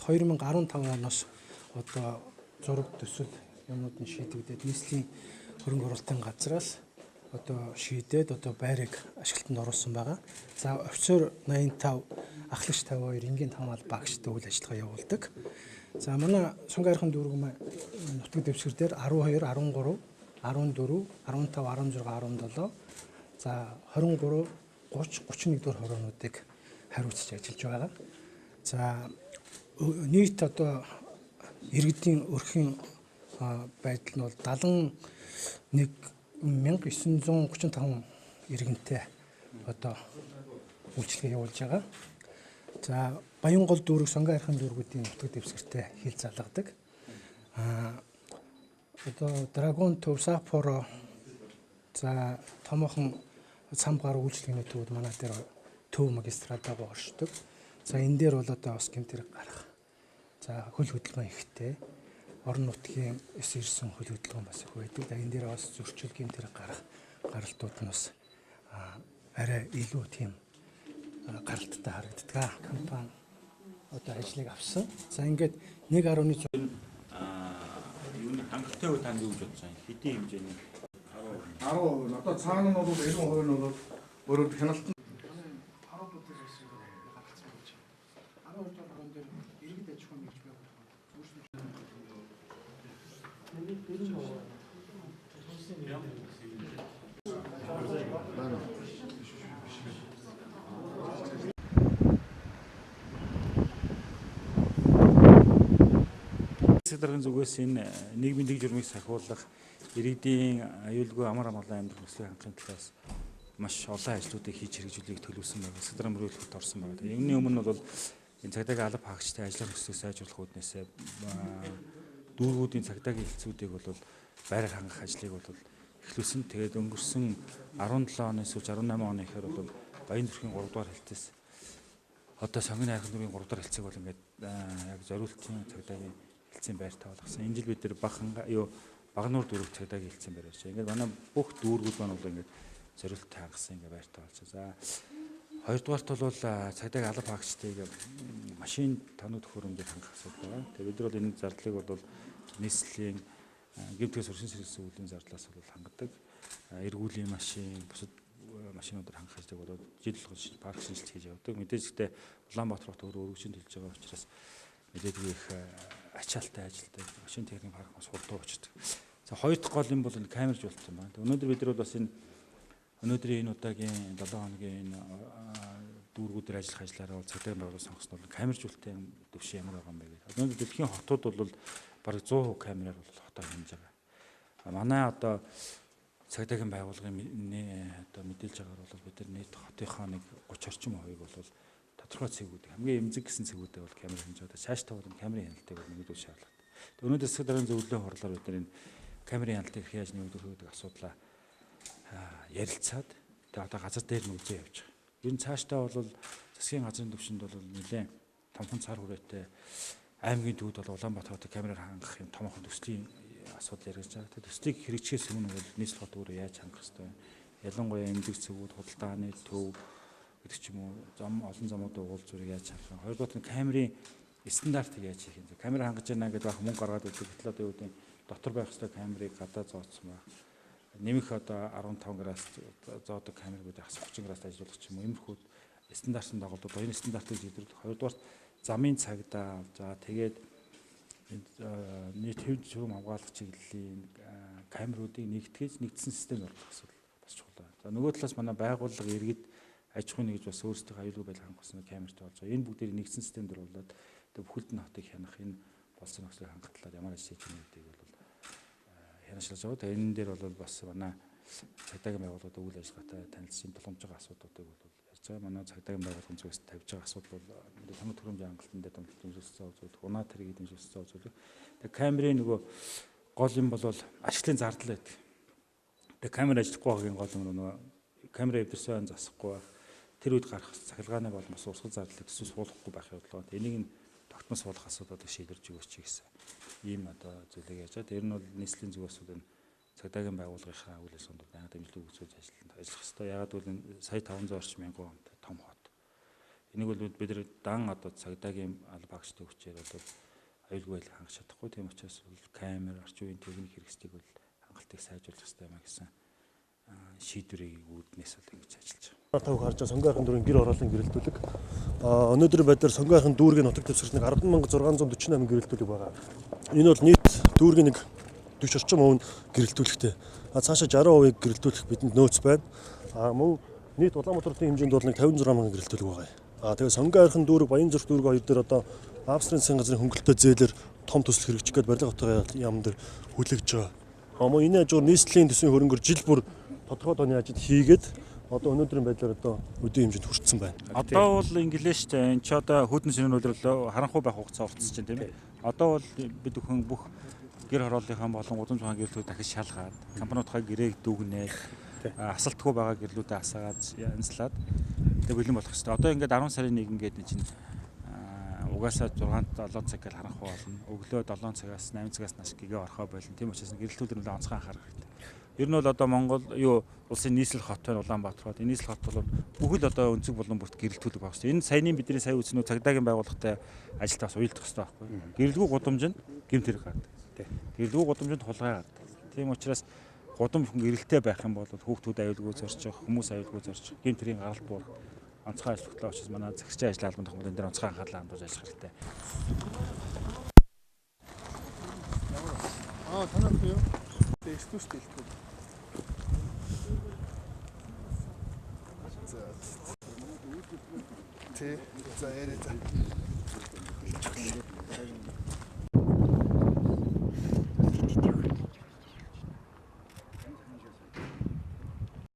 2015 оноос одоо зураг төсөл юмнууд нь шийдэгдээд нийслэлийн хөрөнгө оруулалтын газраас одоо шийдээд одоо байрыг ашиглалтанд оруулсан байгаа. За офицер 85, ахлагч 52, энгийн 5 багштай үйл ажиллагаа явуулдаг. За манай Сонгон хайрхан дүүрэг нутаг дэвсгэр дээр 12, 13, 14, 15, 16, 17, за 23, 30, 31 дугаар хороонуудыг хариуцж ажиллаж байгаа. За нийт одоо иргэдийн өрхийн байдал нь бол 71 935 иргэнтэй одоо үйлчилгээ явуулж байгаа. За Баянгол дүүрэг, Сонгон хайрхан дүүргүүдийн нутаг дэвсгэртэй хил залгадаг. Одоо Драгон төв, Саппоро, за томоохон цам гаруй үйлчилгээний төвд манай дээр төв магистрал дагуу оршдог. За энэ дээр бол одоо бас гэмт хэрэг гарах. За хөл хөдөлгөөн ихтэй. Орон нутгийн эс ирсэн хөл хөдөлгөөн бас их байдаг. За энэ дээр бас зөрчил, гэмт хэрэг гарах гаралтууд нь бас арай илүү тийм гаралттай харагддаг. Компани одоо ажлыг авсан. За ингээд 1.6 Юуны хангалттай үе танд юу гэж бодож байгаа юм? Хэдийн хэмжээний 10%. Одоо цаана нь бол 90% нь бол өөрөөр хяналт 12 дугаар гаргацсан байж байна. 12 дугаар хорон дээр иргэд аж ахуйн нэгж байгуулах үүсгэн. Засаг даргын зүгээс энэ нийгмийн дэг журмыг сахиулах, иргэдийн аюулгүй амар амгалан амьдрах нөхцөлийг хангахын талаас маш олон ажлуудыг хийж хэрэгжүүлэхийг төлөвлөсөн байна. Засаг даргын мөрөөлөлт орсон байна. Үүний өмнө бол энэ цагдаагийн алба хаагчтай ажлын нөхцөлийг сайжруулах үүднээс дүүргүүдийн цагдаагийн хэлтсүүдийг бол байраар хангах ажлыг бол эхлүүлсэн. Тэгээд өнгөрсөн 17 оны сүүлч 18 оны ихээр бол Баян зүрхийн 3 дугаар хэлтээс одоо Сонгон хайрхан дүүргийн 3 дугаар хэлтсийг бол ингээд яг зориултын цагдаагийн хэлтсийн байртай болгосон. Энэ жил бид нар Багануур дүүрэг цагдаагийн хэлтсийн байр барьж. Ингээд манай бүх дүүргүүд маань бол ингээд зориулттай хангасан ингээд байртай болчихсон. За хоёрдугаарт бол цагдаагийн алба хаагчдыг машин тоног төхөөрөмжөөр хангах асуудал байгаа. Тэгээ бид нар бол энэ зардлыг бол нийслэлийн гэмтгэс өршин сэргэсэн үеийн зардлаас бол хангадаг. Эргүүлийн машин, бусад машинуудаар хангах ажлыг бол жил болгон парк шинжилгээ хийж явдаг. Мэдээж гэхдээ Улаанбаатар хот өөрөө өргөжин төлж байгаа учраас мэдээгүй их ачаалтай ажилтай машин техник парк бас хурдан очдог. За хоёр дахь гол юм бол энэ камержуулалт юм байна. Өнөөдөр бид нар бол бас энэ өнөөдрийн энэ удаагийн 7 хоногийн энэ дүүргүүдээр ажиллах ажлаараа бол цагдаагийн байгууллага сонгосон бол камержуулалтын төвшин ямар байгаа юм бэ гэдэг. Өнөөдөр дэлхийн хотууд бол бараг 100% камераар бол хотоо хэмжиж байгаа. Манай одоо цагдаагийн байгууллагын одоо мэдээлж байгаагаар бол бид нар нийт хотынхоо нэг 30 орчим хувийг бол тодорхой цэгүүд, хамгийн эмзэг гэсэн цэгүүдээ бол камер хэмжиж байгаа. Цаашдаа бол камерын хяналтыг бол нэмэгдүүлэх шаардлагатай. Өнөөдөр засаг даргын зөвлөлийн хурлаар бид нар энэ камерын хяналтыг яаж нэмэгдүүлэх гэдэг асуудлаа ярилцаад тэгээ одоо газар дээр нь үзээ явж байгаа. Ер нь цаашдаа бол засгийн газрын түвшинд бол нэлээд томхон цар хүрээтэй аймгийн төвд бол Улаанбаатар хотыг камераар хангах юм томоохон төслийн асуудал яригдж байгаа. Тэгээ төслийг хэрэгжихээс өмнө бол нийслэл хот өөрөө яаж хангах ёстой вэ? Ялангуяа эмзэг цэгүүд, худалдааны төв гэдэг ч юм уу, зам олон замуудын уулзварыг яаж хангах вэ? Хоёрдугаар нь камерын стандартыг яаж хийх юм? Камер хангаж байна гэдэг бах мөнгө гаргаад өгдөг. Гэтэл одоо юу гэдэг дотор байх ёстой камерыг гадаа зооцсон байх. Нэмэх одоо 15 градус зоодог камер бид хас 30 градус ажиллуулах ч юм уу. Иймэрхүү стандартын доголдод энэ стандартыг жидэрлэх. Хоёрдугаар замын цагдаа, за тэгээд нийт хэв журам хамгаалах чиглэлийн камеруудыг нэгтгэж нэгдсэн системд оруулах асуудал бас чухал байна. За нөгөө талаас манай байгууллага, иргэд, аж ахуйн нэгж бас өөрсдийнхөө аюулгүй байдал хангах камертай болж байгаа. Энэ бүгдийг нэгдсэн системд оруулаад тэг бүхэлд нь хотыг хянах энэ болсон нөхцөлийг хангах талаар ямар ажил хийж байгаа гэдгийг бол хянашлаж байгаа. Тэгээ энэ дээр бол бас манай цагдаагийн байгууллагууд үйл ажиллагаатай танилцсан тулгамж байгаа асуудлуудыг бол ярьж байгаа. Манай цагдаагийн байгууллагын зүгээс тавьж байгаа асуудал бол тоног төхөөрөмжийн хангалтан дээр дэмжүүлсэн үзүүлэх, унаа тэргийг дэмжүүлсэн үзүүлэх. Тэгээ камерын нөгөө гол юм бол ашиглалтын зардал байдаг. Тэгээ камер ажиллахгүй байгаагийн гол юм нөгөө камера эвдэрсэн засахгүй байх. Тэр үед гарах цахилгааны бол бас урсгал зардлыг төсөн суулгахгүй байх явдал. Энийг нь тогтмол суулгах асуудлыг шийдвэрж өгөөч гэсэн ийм одоо зүйлийг яаж байгаа. Тэр нь бол нийслэлийн зүгээс бол энэ цагдаагийн байгууллагынхаа үйл ажиллагаанд байнга дэмжлэг үзүүлж ажиллах хэрэгтэй. Яагаад гэвэл энэ сая 500 орчим мянган хүнтэй том хот. Энийг бол бид нар дан одоо цагдаагийн алба агчдын хүчээр бол аюулгүй байдлыг хангах чадахгүй. Тийм учраас бол камер, орчин үеийн техник хэрэгслийг бол хангалтыг сайжруулах хэрэгтэй юм а гэсэн шийдвэрийг үүднээс бол ингэж ажиллаж байгаа. Та бүхэн харж байгаа Сонгон хайрхан дүүргийн гэр хорооллын гэрэлтүүлэг. Өнөөдрийн байдлаар Сонгон хайрхан дүүргийн нутаг дэвсгэрт нэг 10,648 гэрэлтүүлэг байгаа. Энэ бол нийт дүүргийн нэг 40 орчим хувь нь гэрэлтүүлэхтэй. Цаашаа 60%-ийг гэрэлтүүлэх бидэнд нөөц байна. Мөн нийт Улаанбаатар хотын хэмжээнд бол нэг 56,000 гэрэлтүүлэг байгаа. Тэгээ Сонгон хайрхан дүүрэг, Баянзүрх дүүрэг хоёр дээр одоо Австрийн засгийн газрын хөнгөлөлтөй зээлээр том төсөл хэрэгжих гээд барилга хотын яам дээр хүлээгдэж байгаа. Мөн энэ хажуугаар нийслэлийн төсвийн хөрөнгөөр жил бүр тодорхой тооны ажил хийгээд одоо өнөөдрийн байдлаар одоо өдийн хэмжээнд хүрсэн байна. Одоо бол инглиш шүү дээ. Энд чи одоо хүйтэн шөнийн үйлрэл харанхуй байх хугацаа уртсан чинь тийм ээ. Одоо бол бид бүхэн бүх гэр хорооллынхаа болон гудамж ухаан гэрлүүд дахиж шалгаад компаниудынхаа гэрээг дүгнээд асалтгүй байгаа гэрлүүдээ асаагаад янзлаад тэгээ бэлэн болох хэрэгтэй. Одоо ингээд 10 сарын 1 ингээд чинь угаасаа 6 7 цаг гэл харанхуй болно. Өглөө 7 цагаас 8 цагаас нааш гэгээ орхоо болно. Тийм учраас гэрэлтүүлэр нэлээд онцгой анхаарах хэрэгтэй. Ер нь бол одоо Монгол юу улсын нийслэл хот байна Улаанбаатар хот. Энэ нийслэл хот бол бүхэл одоо өнцөг болон бүрт гэрэлтүүлэг байх хэрэгтэй. Энэ саяны бидний сая үзсэн үү цагдаагийн байгууллагатай ажилтаа бас уялдах хэрэгтэй байхгүй. Гэрэлгүй гудамж нь гэмт хэрэг гардаг. Гэрэлгүй гудамжинд хулгай гардаг. Тийм учраас гудамж хүн гэрэлтэй байх юм бол хүүхдүүд аюулгүй зорчих, хүмүүс аюулгүй зорчих, гэмт хэргийн гаралт буурах онцгой ажил хөтлөө учраас манай захирчийн ажил албан тохиолдол энэ дээр онцгой анхаарлаа хандуулж ажиллах хэрэгтэй. Танаад юу? Тэгс түш дэлтгүй. За. Тэ. За яриа за.